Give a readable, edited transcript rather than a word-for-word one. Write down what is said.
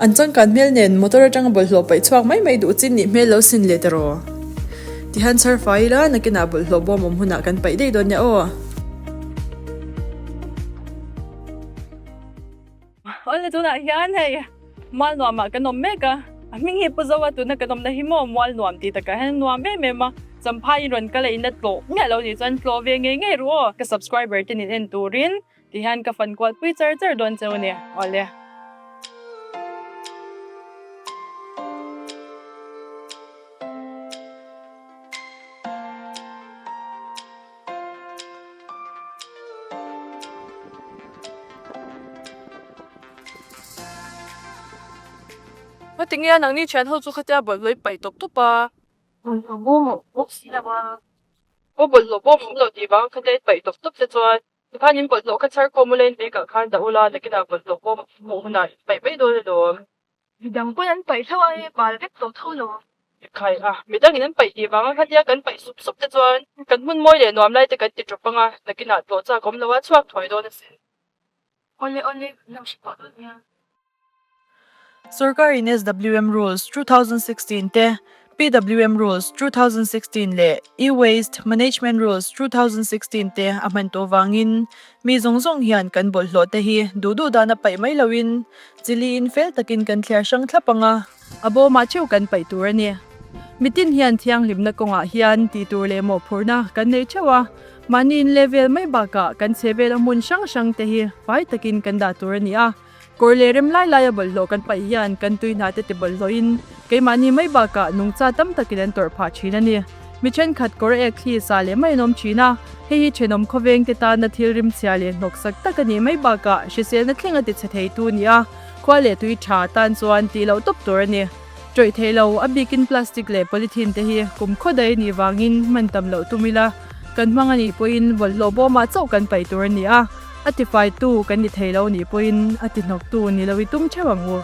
An changkan hmel nen motor atanga bawlhhlawh paih chhuak mai mai duh chin nih hmel lo sin leh ta rawh. Tihian chhar fai ila nakinah bawlhhlawh bawm awm hunah kan paih daih dawn nia aw. Awle tunah hian hei mual nuamah kan awm mek a, a hming hi Pu Zoa tuna kan awmna hi maw mual nuam tih takah hian a nuam em em a, Champhai in rawn kal a in la tlawh miah lo nih chuan tlawh ve ngei ngei ru aw. Ka subscriber te nin en turin Tihian ka fan kual pui char char dawn cheu a ni. Awle. Ngatinge a nangni thian ho chu khatia bawlhhlawh i paih tawp tawp a? Aw bawlhhlawh bawm awm lo tih vang khatia i paih tawp tawp te chuan Tikhan in bawlhhlawh kha chhar khawm ula in bag ah khan dah ula nakinah bawlhhlawh pawh hmuh hunah in paih mai dawn alawm. Midang pawn an paih tho a hei bal vek tawh tho lo. Khai a, midang in an paih tih vanga khatia kan paih sup sup te chuan kan hmun mawi leh nuam lai te kan ti tawp anga nakinah tlawh chak awm lo a chhuak thuai dawn asin. Awle awle kan lo hre pah dawn nia. Sorkarin SWM Rules, 2016 te, PWM Rules, 2016 leh E-Waste Management Rules, 2016 te a hman tawh vangin mi zawng zawng hian kan bawlhhlawh te hi duh duh dana paih mai loin chili in fel takin kan thliar hrang thlap ang a. A bawmah theuh kan paih tur a ni. Mitin hian thianghlimna kawngah hian tih tur leh mawhphurhna kan nei theuh a, mahni in level mai bakah kan chhe vela hmun hrang hrang te hi fai takin kan dah tur a ni a. Kawr leh rem lai laia bawlhhlawh kan paih hian kan tui hna te ti bawlhhlawhin keimahni mai bakah nungcha tam takin an tawrh phah thin a ni. Mi thenkhat kawr ek thli sa leh mai an awm thin a, hei hi thenawm khawveng te tana thil rimchhia leh hnawksak tak a nih mai bakah hriselna thleng a ti chhe theitu ni a, khua leh tui tha tan chuan tih loh tawp tur a ni. Tawih theih lo, a bikin plastic leh polythene te hi kum khaw daih a nih vangin hman tam loh tum ila, kan hmang a nih pawhin bawlhhlawh bawmah chauh kan paih tur a ni a, a tifaitu kan ni thei lo nih pawhin a tihnawktu ni lo i tum theuh ang u.